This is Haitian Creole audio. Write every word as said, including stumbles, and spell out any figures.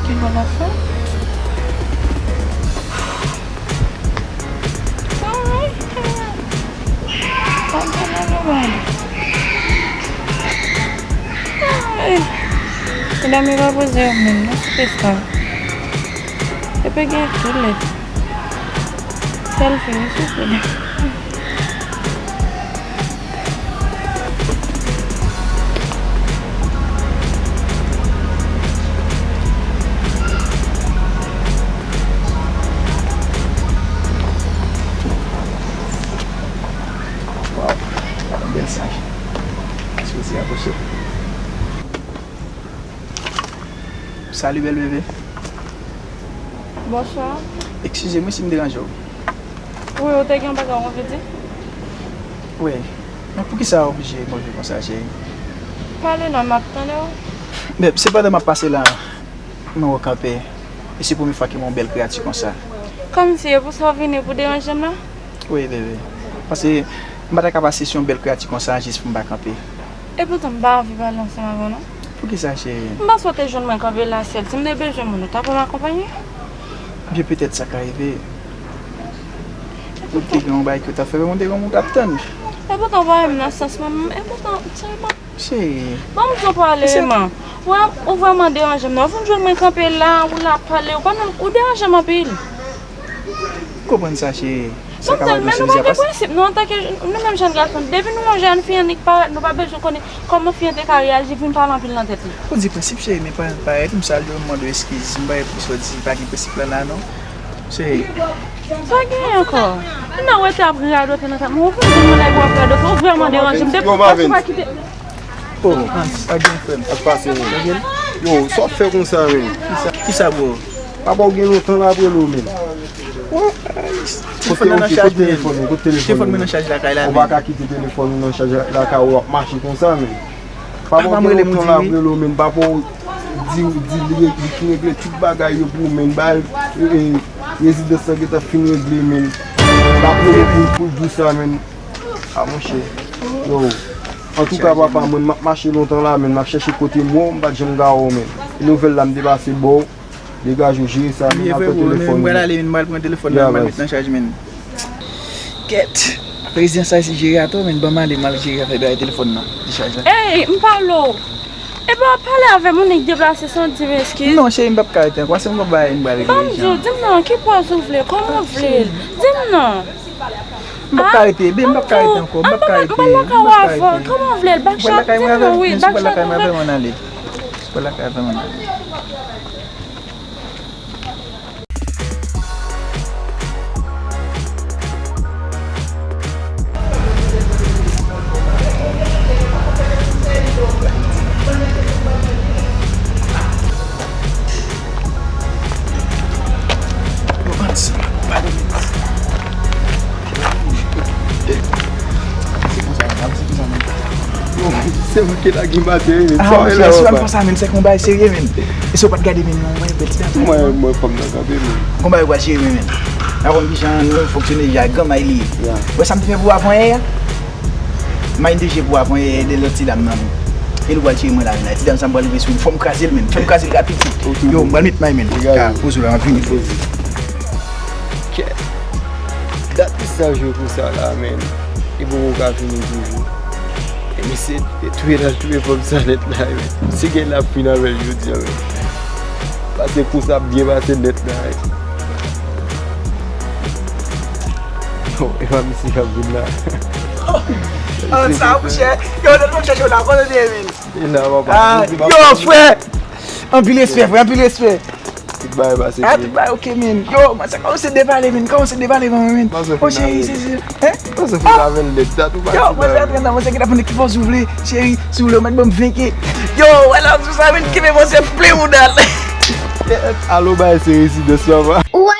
Bon, la fin. Sa, wi. Sa, m pa nan nòmal. Ay. Medam yo pa poze yo menm, non, se sa. Yo pa gen tou lèd. Selfie, wi, souple. Waw, bèl saj. Sipoze apwoche. Salut, bèl bebe. Bonswa. Eskize mwen si m deranje w. Wi, ou te gen yon bagay ou anvi di? Wi. Men poukisa w oblije move konsa, cheri? Pale non, m ap tande w. Men, se pandan m ap pase la, m wè w kanpe. E se premye fwa ke m wè yon bèl kreyati konsa. Kòmsi e pou sa w vini pou deranje m la? Wi, bebe. Paske m pa ta ka pase sou yon bèl kreyati konsa jis pou m pa kanpe. Epoutan, m pa anvi pale ansanm avè w, non. Poukisa, cheri? M panse w te jwenn mwen kanpe la, sèl. Si m te bezwen moun, ou t ap wè m akonpanye? Byen, petèt sa ka rive. Ou te gen yon bagay ke w t ap fè, ou te gen yon moun k ap tann. Epoutan, w pa wè m nan sans mwen menm. Epoutan, cheri, m ap Cheri. Ban m di w pale, man. Ou vrèman deranje m, non. Ou vin jwenn mwen kanpe la, ou la ap pale, ou pa menm, ou deranje m anpil. M konprann sa, cheri. Sa ka mal pase, men nou pa gen prensip, non, antanke nou menm jèn gason, depi nou wè yon jèn fi annik parèt, nou pa bezwen konnen kòman fi an te ka reyaji, vin pale anpil nan tèt li. Ou di prensip, cheri, men pa, parèt, m salye w, m mande w eskiz, m parèt pou sa w di, pa gen prensip la, la, non. Cheri. Pa gen ankò. Ou nan rete ap radote nan sa. Mwen, ou vin jwenn mwen la epi w ap radote, ou vrèman deranje m. Depi w pa kite. Oh, Hans, pa gen frè m. Sa k pase menm? Yo, sa w ap fè konsa menm? Kisa, kisa, bro? Papa w gen lontan l ap rele w menm. Telefòn nan nan chaj menm. Telefòn mwen nan chaj lakay la menm. Ou pa ka kite telefòn ou nan chaj lakay ou ap mache konsa menm. Papa w gen lontan l ap rele w menm. Papa w di, di li, li fin regle tout bagay yo pou ou menm. Ba, e, e, rezidans lan gentan fin regle menm. L ap rele pou, pou l di w sa menm. A monchè. Yo. Antouka, papa mwen, m ap mache lontan la, men m ap chèche kote m wè w, m pa t janm ka wè w, men. E nouvèl la, m te pase ba w, degaje w, jere sa, men, apre telefòn. M pral ale, men, m pral pran telefòn nan, m pral met nan chaj, men. Kèt. Prezidan sa se jere atò, men, ban m ale, m al jere afè bay telefòn nan, dechaj la. Ey, m pale w. Epi w ap pale avè m, ou nèk deplase san di m eskiz. Non, cheri, m p ap ka rete ankò, se m gon bagay m pral regle. Ban m di w, di m non, ki pòz ou vle, kòman w vle l? Di m non. M p ap ka rete, ben, m p ap ka rete ankò, m p ap ka rete, m p ap ka rete. Kòman w vle l? Back shot, di m non, wi, back shot, ou vle. Mwen lakay mwen avè mwen ale. Mwen lakay avè mwen ale. Se konsa, se konsa, men. Yo, se mwen ki lage bateri, men. Ah, monchè, si w ap fè sa, men, se konba serye, men. E si w pa t gade, men, non, mwen, bèl ti dam. Mwen, mwen, fòm nan kanpe, men. Konba yo pral serye, men, men. A konn kijan nou fonksyone deja, gran may li ye. Wè sa m te fè pou avan yè a? May m te jwe pou avan yè, de lòt ti dam nan, men. E nou pral serye mwen la, men, la. Ti dam sa m pral rive sou li. Fò m kraze l, men. Fò m kraze l rapid. Yo, m pral met may, men. Ka poze w la, m ap vini. Kèt. Dat misye ap jwe konsa la, men. Li poko ka fini toujou. E misye touye nan touye fanm sa nèt la, men. Si gen l ap fin avè l jodi a, men. Pase kou sa ap byen pase nèt la, men. Bon, e pa misye k ap vin la. Ah, sa, monchè. Yo, lè nou chèche w la, kote w te ye, men? E la, papa. Ah, yo, frè! Anpil respè, frè, anpil respè. Tout bagay pase byen. Ah, tout bagay ok, men. Yo, mwen, sa kòmanse depale, men. Kòmanse depale, men, men. Oh, cheri, se, se, hein? Mwen, se fè lavel nèt, dat ou pa di bagay. Yo, mwen, se antre nan, mwen, se ki ta pran ki pòz ou vle, cheri, si w vle, ou mèt ban m venke. Yo, wè la, sou sa, men, kenbe mwen, se plen ou dat. Alo, bay, se rezidans, papa. Ou